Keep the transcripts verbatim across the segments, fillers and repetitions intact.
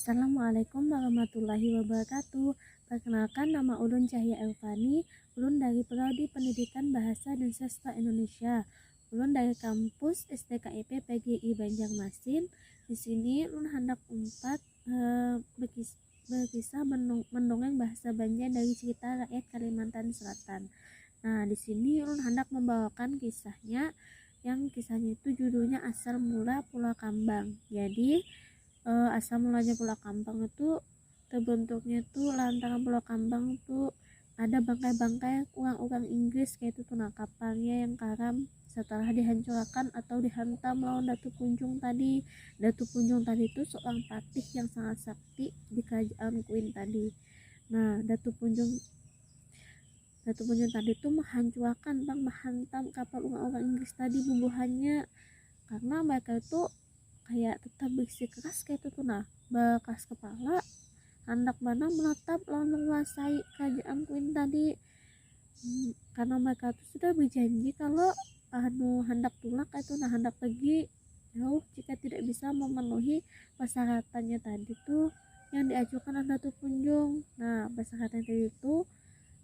Assalamualaikum warahmatullahi wabarakatuh. Perkenalkan, nama ulun Cahya Elvani. Ulun dari Prodi Pendidikan Bahasa dan Sastra Indonesia. Ulun dari kampus S T K I P P G I Banjarmasin. Di sini ulun handak umpat eh, berkis- berkisah mendong- mendongeng bahasa Banjar dari cerita rakyat Kalimantan Selatan. Nah, di sini ulun handak membawakan kisahnya, yang kisahnya itu judulnya Asal Mula Pulau Kambang. Jadi eh, asal mulanya Pulau Kambang itu terbentuknya itu lantaran Pulau Kambang itu ada bangkai-bangkai orang-orang Inggris kayak itu tuh, nah, kapalnya yang karam setelah dihancurkan atau dihantam lawan Datu Punjung tadi. Datu Punjung tadi itu seorang patih yang sangat sakti di kerajaan Kuin tadi. Nah, Datu Punjung Datu Punjung tadi tuh menghancurkan bang, menghantam kapal orang-orang Inggris tadi bubuhannya, karena mereka itu kayak tetap bersikeras kayak itu tuh, nah, bekas kepala, handak mana menetap lawan menguasai kerajaan Kuin tadi. Hmm, karena mereka tuh sudah berjanji kalau anu handak tulak kayak itu, nah, handak pergi jauh jika tidak bisa memenuhi persyaratannya tadi tuh yang diajukan oleh Datu Punjung. Nah, persyaratan tadi itu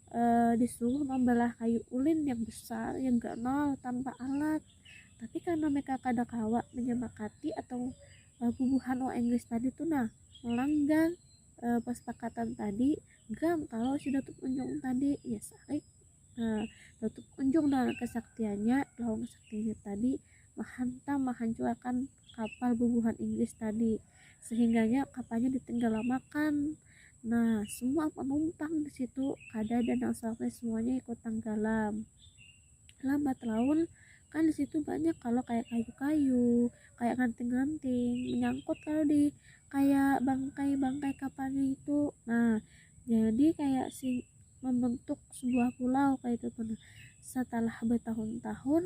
eh, disuruh membelah kayu ulin yang besar, yang ganal, tanpa alat. Tapi karena mereka kada kawa menyepakati atau eh, bubuhan orang Inggris tadi tuh, nah, melanggar eh, persepakatan tadi, gam kalau si Datu Punjung tadi, ya sarik. Nah, Datu Punjung dengan kesaktiannya, lawan kesaktiannya tadi menghantam, menghancurkan kapal bubuhan Inggris tadi, sehingganya kapalnya ditenggelamakan. Nah, semua penumpang di situ kada ada yang selamat, semuanya ikut tenggelam. Lambat laun kan di situ banyak kalau kayak kayu-kayu, kayak ranting-ranting menyangkut kalau di kayak bangkai-bangkai kapalnya itu. Nah, jadi kayak si membentuk sebuah pulau kayak itu tuh. Nah, setelah bertahun-tahun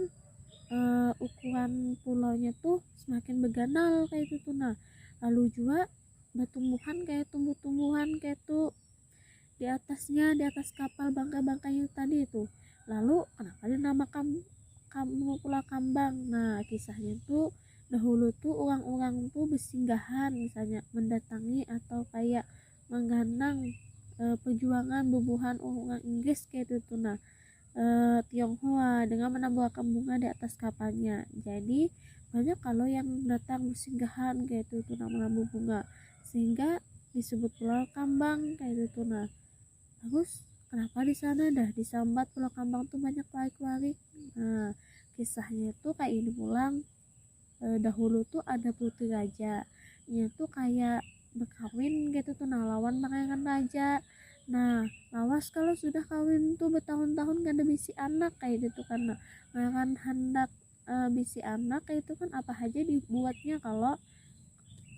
eh, ukuran pulaunya tuh semakin berganal kayak itu tuh, nah, lalu juga bertumbuhan kayak tumbuh-tumbuhan kayak tuh di atasnya, di atas kapal bangkai-bangkainya tadi itu. Lalu kenapa dinamakan kamu Pulau Kambang? Nah, kisahnya tuh dahulu tuh orang-orang tuh bersinggahan, misalnya mendatangi atau kayak mengganang eh, perjuangan bubuhan orang Inggris kayak itu tuh, nah, eh, Tionghoa dengan menambuhakan bunga di atas kapalnya. Jadi banyak kalau yang datang bersinggahan kayak itu tuh, nah, menambah bunga, sehingga disebut Pulau Kambang kayak itu tuh, nah. Terus kenapa di sana dah disambat Pulau Kambang tuh banyak warik-warik? Nah, kisahnya tuh kayak ini pulang. Eh, dahulu tuh ada putri raja, inya tuh kayak berkawin gitu tuh, nah, lawan pangeran raja. Nah, lawas kalau sudah kawin tuh bertahun-tahun kada bisi anak kayak gitu kan, nah, ngaran handak eh, bisi anak kayak itu kan apa aja dibuatnya kalau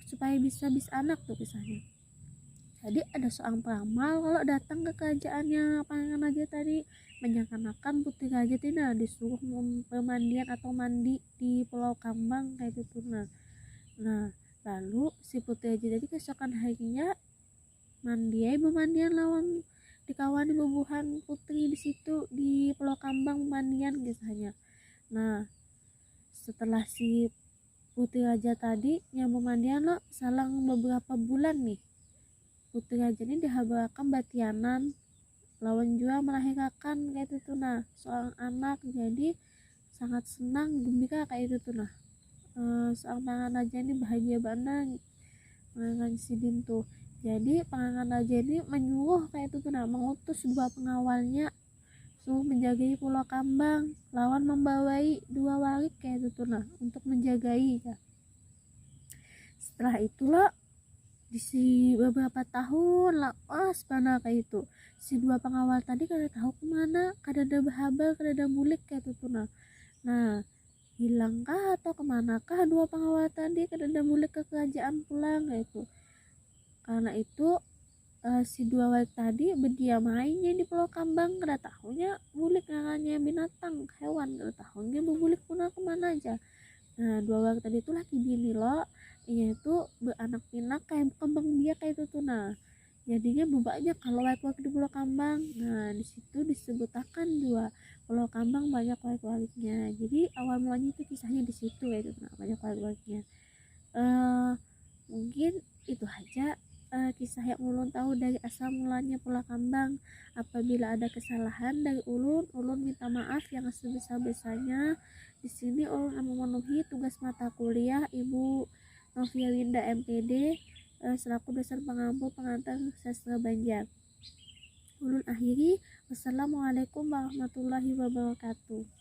supaya bisa bisa anak tuh kisahnya. Jadi ada seorang peramal kalau datang ke kerajaannya pangeran raja tadi, menyangkanakan putri raja tadi, nah, disuruh mem- pemandian atau mandi di Pulau Kambang kayak itu tuh, nah. Nah, lalu si putri raja tadi keesokan harinya mandi ai bemandian lawan dikawani bubuhan putri di situ di Pulau Kambang, pemandian kisahnya. Nah, setelah si putri raja tadi yang pemandian lo, selang beberapa bulan nih, putri raja ini dihabarakan batianan lawan jua melahirakan kayak itu tuh, nah, seorang anak. Jadi sangat senang, gembira kayak itu tuh, nah. Eh, seorang pangeran raja ini bahagia banar, pangeran sidin tuh. Jadi pangeran raja ini menyuruh kayak itu tuh, nah, mengutus dua pengawalnya suruh menjagai Pulau Kambang lawan membawai dua warik kayak itu tuh, nah, untuk menjagai ya. Setelah itu lo di si beberapa tahun lawas bana kayak itu, si dua pengawal tadi kada tahu kemana, kada ada berhabar, kada ada bulik kayak itu tuh, nah. Nah, hilangkah atau kemanakah dua pengawal tadi, kada ada bulik ke kerajaan pulang kayak itu. Karena itu eh, si dua warik tadi berdiam aja di Pulau Kambang, kada tahunya bulik ngarannya binatang, hewan, kada tahunya berbulik pulang kemana aja. Nah, dua warik tadi itu laki bini lo, inya itu beranak pinak kayak berkembang biak kayak itu tuh, nah. Jadinya banyak kalau warik-warik di Pulau Kambang. Nah, di situ disebutakan dua Pulau Kambang banyak warik-wariknya. Jadi awal mulanya itu kisahnya di situ kayak itu, nah, banyak warik-wariknya. Eh, mungkin itu aja eh, kisah yang ulun tahu dari asal mulanya Pulau Kambang. Apabila ada kesalahan dari ulun, ulun minta maaf yang sebesar-besarnya. Di sini ulun memenuhi tugas mata kuliah Ibu Novia Winda M Pd, eh, selaku dosen pengampu pengantar sastra Banjar. Ulun akhiri. Wassalamualaikum warahmatullahi wabarakatuh.